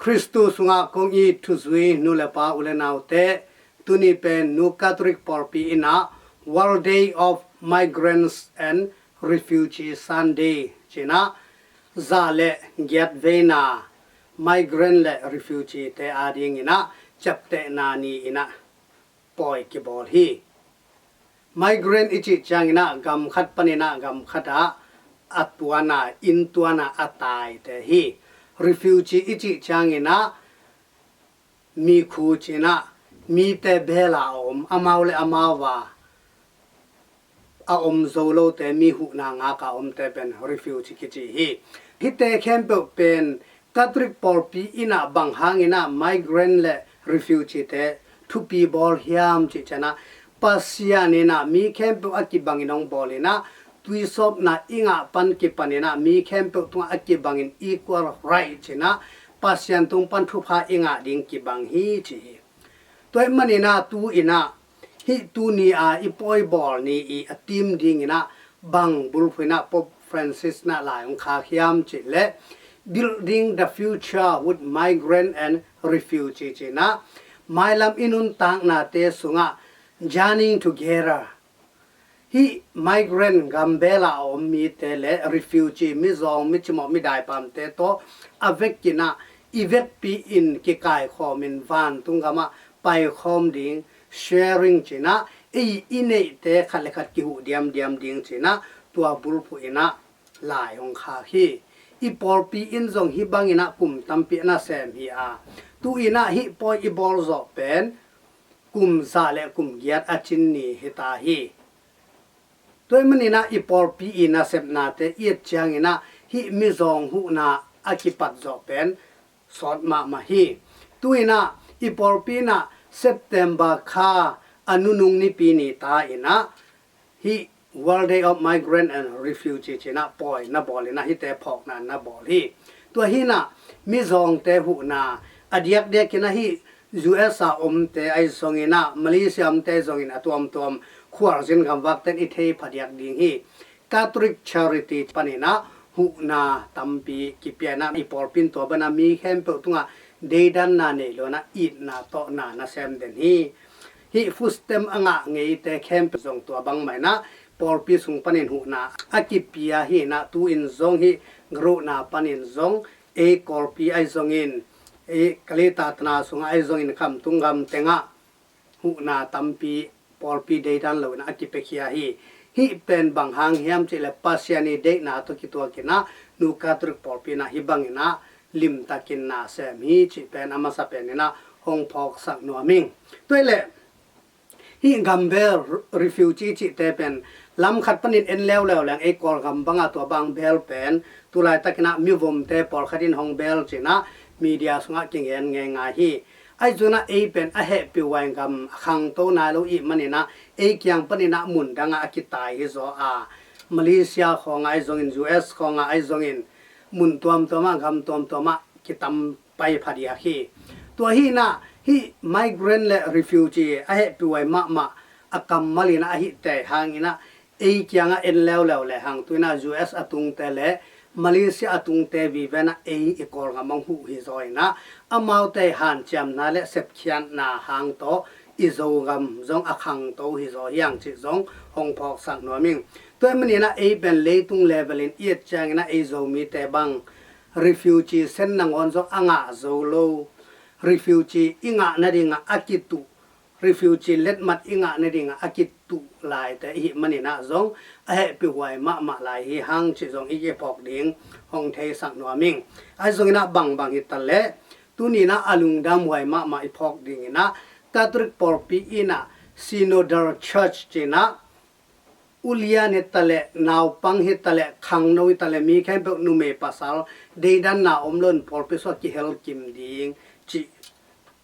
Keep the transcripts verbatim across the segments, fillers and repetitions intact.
Khristu sungah kong it thuzui nu le pa u le naute, tuni pen Nu Catholic pawlpi in ah World Day of Migrants and Refugee Sunday ci-in ah, za le giat veina migrant le refugee te adingin ah ciaptehna ni-in ah pawi kibawl hi. Migrant i cih ciangin ah gam khat panin ah gam khat ah a tuan a, inn tuan a a taite hi. Refugee i cih ciangin ah mikhu ci-in ah mite bel a om, amau le amau a a om zo lote, mi huhna ngak a omte pen refugee kici hi. Hihte khempeuh pen Catholic pawlpi in ah bang hangin ah migrant le refugee te thupi bawl hiam cih ciangin ah, Pasian in ah mi khempeuh a kibangin hong bawl in ah, tuisawpna i ngah pan kipanin ah mi khempeuh tungah a kibangin equal right ci-in ah Pasian tung pan thupha i ngah ding kibang hi ci hi. Tua ahih manin ah tu-in ah hih tuni a i pawi bawl ni i a theme dingin ah bang bulphuh in ah Pope Francis in ah lai hong khak hiam cih leh, Building the Future with Migrant and Refugee ci-in ah, mailam i nuntaknate sungah Journeying Together, hih migrant, gam bel a a om mite le refugee, mizawng, micimawh, midaipamte tawh a vekin ah i vekpi-in kikaikhawmin vantung gamah paikhawm ding, sharing ci-in ah, ei i neihte khat le khat kihuh diamdiam ding ci-in ah, tua bulphuh in ah lai hong khak hi. I pawlpi in zong hih bangin ah kum tampi a nasem hi a, tu-in ah hih pawi i bawl zawh pen kum za le kum giat a cin ni hi ta hi. Tua ahih manin ah i pawlpi i nasepnate i et ciangin ah hih mizawng huhna a kipat zawh pen sawt mahmah hi. Tu-in ah i pawlpi in ah September kha a nunung nipi ni ta in ah hih World Day of Migrant and Refugee ci-in ah pawi na bawl in ah hihte phawkna na bawl hi. Tua hi-in ah mizawngte huhna, a diakdiakin ah hih U S a omte ahi zongin ah, Malaysia omte ahi zongin, a tuamtuam khualzin gamvakte'n i thei phadiak ding hi. Catholic Charity panin ah huhna tampi kipia in ah, i pawlpi in tua bangin ah mi khempeuh tungah deidanna nei lo-in ah itna tawh na nasem den hi. Hih food stamp a ngah ngeite khempeuh zong tua bangmah in ah pawlpi sung panin huhna a kipia hi-in ah, tu-in zong hih group na panin zong ei Kawlpi ahi zongin, ei Kalitat tana sungah ahi zongin, khamtung gam tengah huhna tampi pawlpi deidan lo-in ah a kipiakhia hi. Hih pen bang hang hiam cih leh Pasian i deihna tawh kituakin ah Nu Catholic pawlpi in ah hih bangin ah limtakin na sem hi cih pen a masa penin ah hong phawksak nuam ing. Tua ahih leh hih gam bel, refugee cihte pen lam khat panin en leuleu leng ei Kawlgam bangah tua bang bel pen tu laitakin ah mivomte pawlkhat in hong bel ci-in ah media sungah kingen ngeingai hi. Ahi zongin ah ei pen a hehpihhuai gam, a khangto nai lo ahih manin ah ei kiang panin ah mun dangah a kitai hi zaw a, Malaysia khawngah ahi zongin, U S khawngah ahi zongin, mun tuamtuamah, gam tuamtuamah kitam pai phadiak hi. Tua hi-in ah hih migrant le refugee a hehpihhuai mahmah, a kammal in ah a hihte hangin ah ei kiangah en leuleu lehang, tu-in ah U S a tungte le Malaysia a tungte vive-in ah ei i Kawlgam hong huh hi zaw in ah, amaute hanciamna le sepkhiatna hang tawh i Zogam zong a khangto hi zaw hi hang cih zong hong phawksak nuam ing. Tua ahih manin ah ei pen leitung level in i et ciangin ah ei Zomite bang refugee sen nangawn zong a ngah zo lo, refugee i ngah nadingah a kituh, refugee letmat i ngah nadingah a kituh laite i hih manin ah zong a hehpihhuai mahmah lai hi hang cih zong i kiphawk ding hong theisak nuam ing. Ahi zongin ah bangbang hi ta leh, tuni-in ah a lungdamhuai mahmah i phawk dingin ah Catholic pawlpi in ah Synodal Church ci-in ah ulian hi ta leh, naupang hi ta leh, khangno hi ta leh, mi khempeuh, numei pasal, deidanna om lo-in pawlpi sungah kihelkim ding cih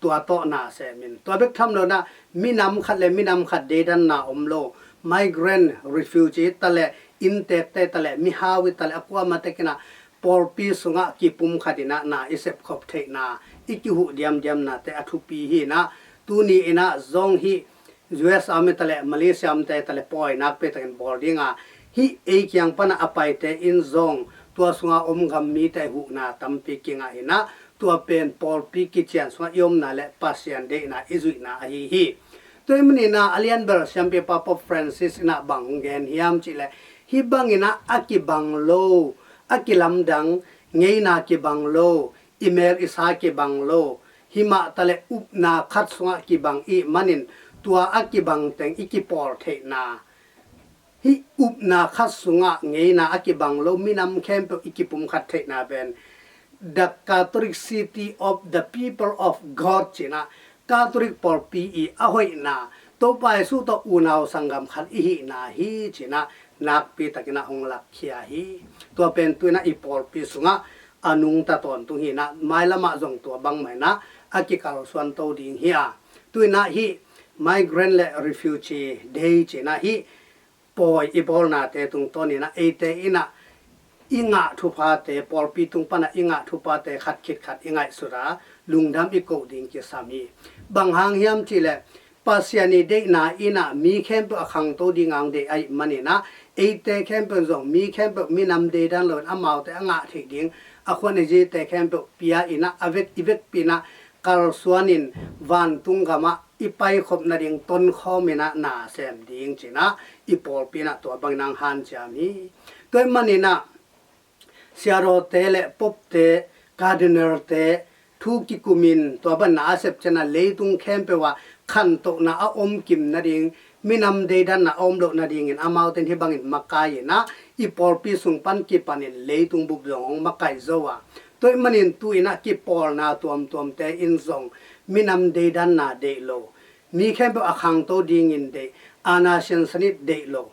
tua tawh na sem in. Tua bek tham lo-in ah minam khat le minam khat deidanna om lo, migrant, refugee hi ta leh, innteekte hi ta leh, mihau hi ta leh, a kuamah tekin ah pawlpi sungah kipumkhat in ah na i sepkhop theihna, i kihuh diamdiamnate a thupi hi-in ah, tuni-in ah zong hih U S a om hi ta leh, Malaysia a omte hi ta leh pawi nakpi takin bawl ding a, hih ei kiang pan ah a paite in zong tua sunga om gam mite huhna tampi kingah in ah, tua pen pawlpi kician sungah i omna le Pasian deihna i zuihna ahi hi. Tua ahih manin ah a lianbel siampipa Pope Francis in ah bang hong gen hiam cih leh, hih bangin ah a kibang lo, a kilamdang, ngeina kibang lo, i mel i sa kibang lo, himah taleh upna khat sungah kibang i hih manin, tua a kibang teng i kipawl theihna, hih upna khat sungah ngeina a kibang lo minam khempeuh i kipumkhat theihna pen The Catholic City of the People of God ci-in ah, Catholic pawlpi i a hoihna, Topa Jesu tawh unau sanggam khat i hihna hi ci-in ah, nakpi takin ah hong lakkhia hi. Tua pen tu-in ah i pawlpi sungah a nungta tawntung hi-in ah, mailamah zong tua bangmah in ah a kikalsuan to ding hi a, tu-in ah hih Migrant le Refugee Day ci-in ah hih pawi i bawlnate tungtawnin ah eite in ah i ngah thuphate, pawlpi tung pan ah i ngah thuphate khat khit khat i ngaihsut a, lungdam i koh ding kisam hi. Bang hang hiam cih leh, Pasian i deihna in ah mi khempeuh a khangto ding a hong deih ahih manin ah, eite khempeuh zong mi khempeuh minam deidan loin amaute a ngah theih ding a khuan a zite khempeuh pia in ah, a vek, i vekpi in ah kalsuanin vantung gamah i paikhop nading tonkhawm in ah na sem ding ci-in ah i pawlpi in ah tua bangin ah hong hanciam hi. Tua ahih manin ah siadawte le popte, cardinalte thu kikumin tua bangin ah a sep ciangin ah leitung khempeuh ah khantohna a om kim nading, minam deidanna a om loh nadingin amaute in hih bangin makai in ah i pawlpi sung pan kipanin leitung bup zong hong makaih zo a, tua ahih manin tu-in ah kipawlna tuamtuamte in zong minam deidanna deih lo, mi khempeuh a khangto dingin deih, aana siansanit deih lo,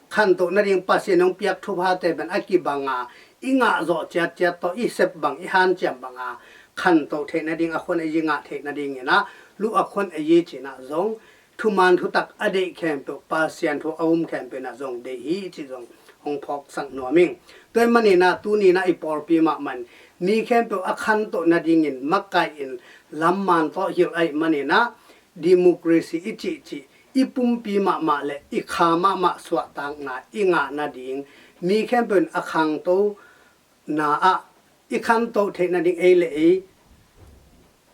khantoh nading Pasian hong piak thuphate pen a kibang a, i ngah zawh ciatciat tawh i sep bang, i hanciam bang a, khantoh theih nading a khuan a zi ngah theih nadingin ah, luh a khuan a zi ci-in ah zong thuman thutak a deih khempeuh, Pasian thu a um khempeuh in ah zong deih hi cih zong hong phawksak nuam ing. Tua ahih manin ah tuni in ah i pawlpi mahmah in mi khempeuh a khantoh nadingin makaih in lamman tawh hilh ahih manin ah, democracy i cihcih i pumpi mahmah le i kha mahmah suahtakna i ngah nading, mi khempeuh in a khangto na ah i khantoh theih nading ei le ei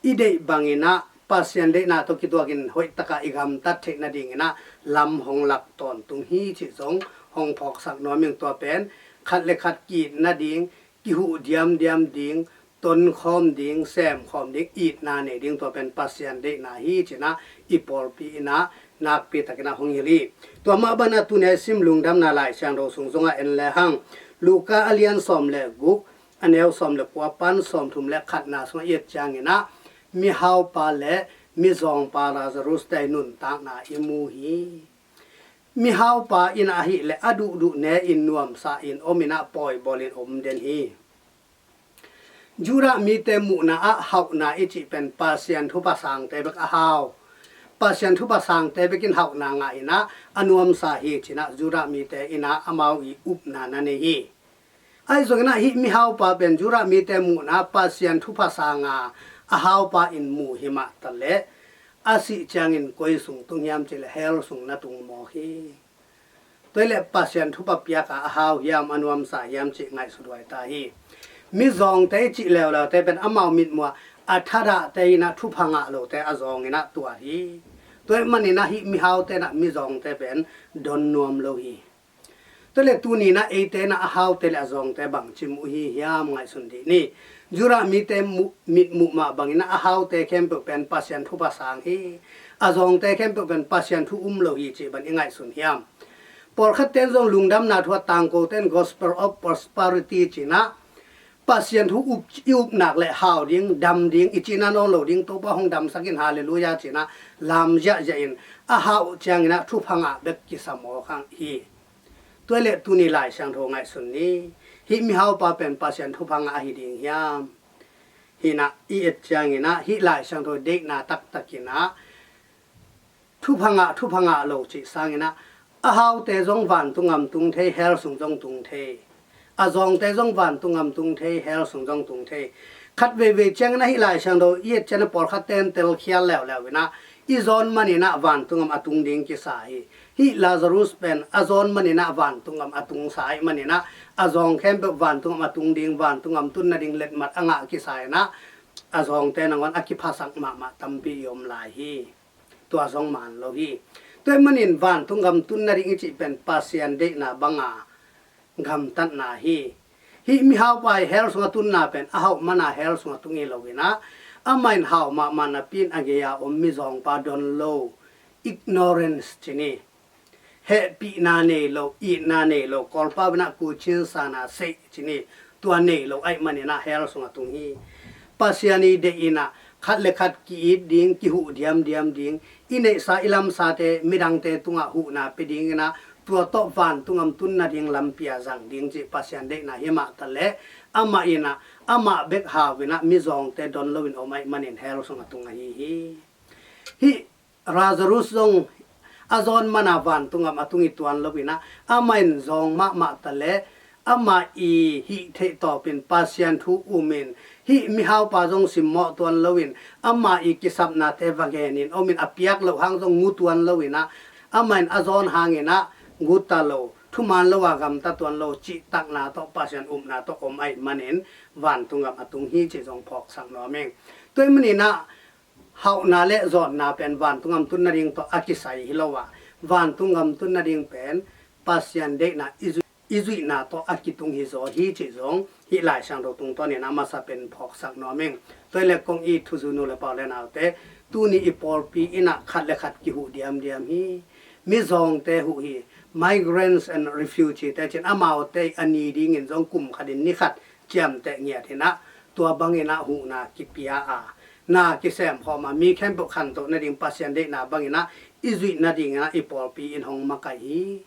i deih bangin ah Pasian deihna tawh kituakin hoih takin i gamtat theih nadingin ah lam hong lak tawntung hi cih zong hong phawksak nuam ing. Tua pen khat le khat ki-it nading, kihuh diamdiam ding, tonkhawm ding, semkhawm ding, itna nei ding, tua pen Pasian deihna hi ci-in ah i pawlpi in ah nakpi takin ah hong hilh hi. Tua mah bangin ah tuni a i sim Lungdamna Lai Siangtho sung zong ah en lehang, Luka a lian sawm le guk, a neu sawm le kua pan sawmthum le khatna sungah i et ciangin ah mihaupa le mizawngpa Lazarus-te nuntakna i mu hi. Mihaupa in ah ahih leh a duhduh ne-in nuamsa-in om in ah pawi bawlin om den hi. Judah mite muhna ah hauhna i cih pen Pasian thupha sangte bek a hau. Pasian thupha sangte bek in hauhna ngah in ah a nuamsa hi ci-in ah Judah mite in ah amau i upna na nei hi. Ahi zongin ah hih mihaupa pen Judah mite muhna Pasian thupha sanga a haupa in mu hi mah taleh, a sih ciangin koi sung tung hiam cih leh hell sung na tung mawk hi. Tua hi leh Pasian thupha piak a a hau hiam, a nuamsa hiam cih ngaihsut huai ta hi. Mizawngte i cih leuleute pen amau mitmuh ah a thadahte in ah thupha ngah lote a zawng in ah tuat hi. Tua ahih manin ah hih mihaute in ah mizawngte pen don nuam lo hi. Tua hi leh tuni in ah eite in ah a haute le a zawngte bangci muh i hi hiam ngaihsun dih ni. Judah mite mu-, mitmuh mah bangin ah a haute khempeuh pen Pasian thupha sang hi. A zawngte khempeuh pen Pasian thu um lo hi cih bang i ngaihsun hiam? Pawlkhatte in zong lungdamna thu ah tangkote in gospel of prosperity ci-in ah Pasian thu up, i up nak leh hau ding, dam ding, i cihna nawn lo ding, Topa hong damsak in, halleluiah ci-in ah lam ziahziah in, a hau ciangin ah thupha ngah bek kisa mawk hi. Tua hi leh tuni Lai Siangtho ngaihsun ni. Hih mihaupa pen Pasian thupha ngah ahi ding hiam? Hi in ah i et ciangin ah hih Lai Siangtho deihna taktak in ah thupha ngah, thupha ngah lo cih sangin ah a haute zong vantung gam tung thei, hell sung zong tung thei. A zawngte zong vantung gam tung thei, hell sung zong tung thei. Khat veivei ciangin ah hih Lai Siangtho i et ciangin ah pawlkhatte in telkhial leuleu in ah i zawn manin ah vantung gam a tung ding kisa hi. Hih Lazarus pen a zawn manin ah vantung gam a tungsa ahih manin ah a zawng khempeuh vantung gam a tung ding, vantung gam tun nading letmat a ngah kisa in ah a zawngte nangawn a kiphasak mahmah tampi i om lai hi. Tua zong man lo hi. Tua ahih manin vantung gam tun nading i cih pen Pasian deihna banga gamtatna hi. Hih mihaupa i hell sungah tunna pen a hauh mana hell sungah tung hi lo in ah, amah in hau mahmah napi in a gei-a om mizawngpa don lo, ignorance ci ni. Hehpihna nei lo, itna nei lo, Kawlpau in ah kucin sana seih ci ni. Tua nei lo ahih manin ah hell sungah tung hi. Pasian i deih in ah khat le khat ki-it ding, kihuh diamdiam ding, i neihsa i lamsate midangte tungah huhna pia ding in ah, tua tawh vantung gam tun nading lampi a zang ding cih Pasian deihna hi mah taleh, amah in ah, amah bek hau in ah mizawngte don lo in om ahih manin hell sungah tung ahi hi. Hih Lazarus zong a zawn mana vantung gam a tung hi tuan lo in ah, amah in zawng mahmah taleh, amah i hih theih tawpin Pasian thu um in, hih mihaupa zong simmawh tuan lo in, amah i kisapnate va gen in om in, a piak loh hang zong ngu tuan lo in ah, amah in a zawn hang in ah ngu ta lo, thuman lo a gamta tuan lo, cihtakna tawh Pasian upna tawh om ahih manin vantung gam a tung hi cih zong phawksak nuam ing. Tua ahih manin ah hauhna le zawtna pen vantung gam tun nading tawh a kisai hi lo a, vantung gam tun nading pen Pasian deihna i zui-, i zuihna tawh a kitung hi zaw hi cih zong hih Lai Siangtho tungtawn in a masa pen phawksak nuam ing. Tua hi leh kong it thuzui nu le pa u le naute, tuni i pawlpi in ah khat le khat kihuh diamdiam hi. Mizawngte huh hi. Migrants and refugee te ci-in amaute a ni dingin zong kum khatin ni khat ciamteh ngiat in ah, tua bangin ah huhna kipia a, na kisem khawm a, mi khempeuh khantoh nading Pasian deihna bangin ah i zuih nadingin ah i pawlpi in hong makaih hi.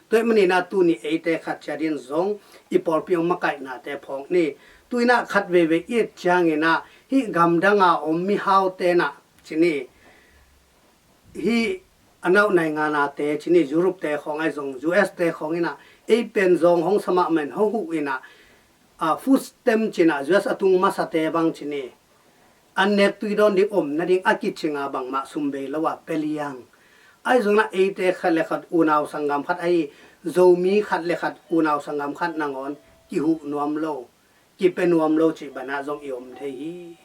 Tua ahih manin ah tuni eite khat ciat in zong i pawlpi hong makaihnate phawk ni. Tu in ah khat veivei i et ciangin ah hih gamdang a om mihaute in ah ci ni, hih a nauh naingan a te ci ni, Europe te khawng ahi zong, U S te khawng in ah ei pen zawng hong sa mahmah in hong huh in ah, a, food stamp ci in ah U S a tung masate bang ci ni, an nek tui dawn ding om nading a kicing a bangmah sum bei lo a pia liang. Ahi zongin ah eite khat le khat unau sanggam khat ahi, Zomi khat le khat unau sanggam khat nangawn kihuh nuam lo, kipia nuam lo cih banah zong i om thei hi.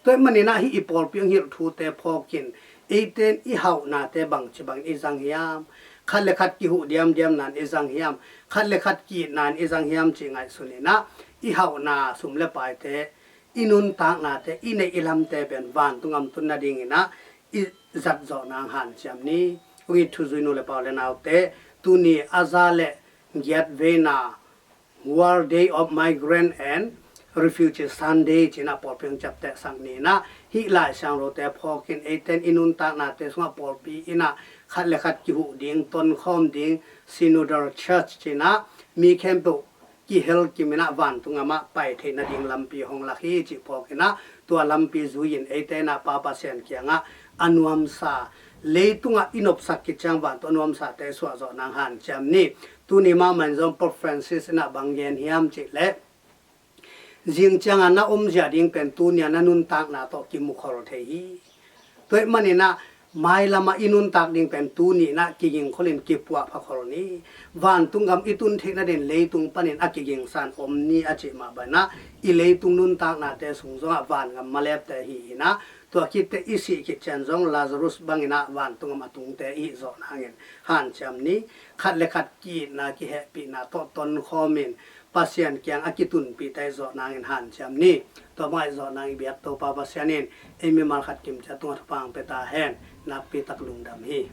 Tua ahih manin ah hih i pawlpi hong hilh thute phawk in, eite in i hauhnate bangci bangin i zang hiam? Khat le khat kihuh diamdiamna in i zang hiam? Khat le khat ki-itna in i zang hiam cih ngaihsun in ah, i hauhna sum le paite, i nuntaknate, i neih i lamte pen vantung gam tun nadingin ah i zat zawh nang hanciam ni. Kong it thuzui nu le pa u le naute, tuni a za le giat veina World Day of Migrant and Refugee Sunday ci in ah pawlpi hong ciaptehsak ni in ah, hih Lai Siangthote phawk in eite in i nuntaknate sungah pawlpi in ah khat le khat kihuh ding, tonkhawm ding, synodal church ci in ah mi khempeuh kihel kim in ah vantung gam ah pai theih nading lampi hong lak hi cih phawk in ah, tua lampi zui in eite in ah Pa Pasian kiangah a nuamsa, leitungah i nopsak khit ciang vantung a nuamsate suah zawh nang hanciam ni. Tuni mahmah in zong Pope Francis in ah bang gen hiam cih leh, zing ciang a na omzia ding pen tuni a na nuntakna tawh kimukhol thei hi. Tua ahih manin ah mailam ah i nuntak ding pen tuni in ah kigingkhol in kipuahpha khol ni. Vantung gam i tun theih nadingin leitung panin a kigingsa in om ni a cih mah bangin ah, i leitung nuntaknate sung zongah vangam malepte hi in ah, tua khit teh i sih khit ciang zong Lazarus bangin ah vantung gam a tungte i hih zawh nangin hanciam ni. Khat le khat ki-itna, kihehpihna tawh tonkhawm in Pasian kiang a kitunpihte i zawh nangin hanciam ni. Tua bang a i zawh nang i biak Topa Pasian in ei mimal khat kim ciat tungah thupha hong pia ta hen. Nakpi tak lungdam hi.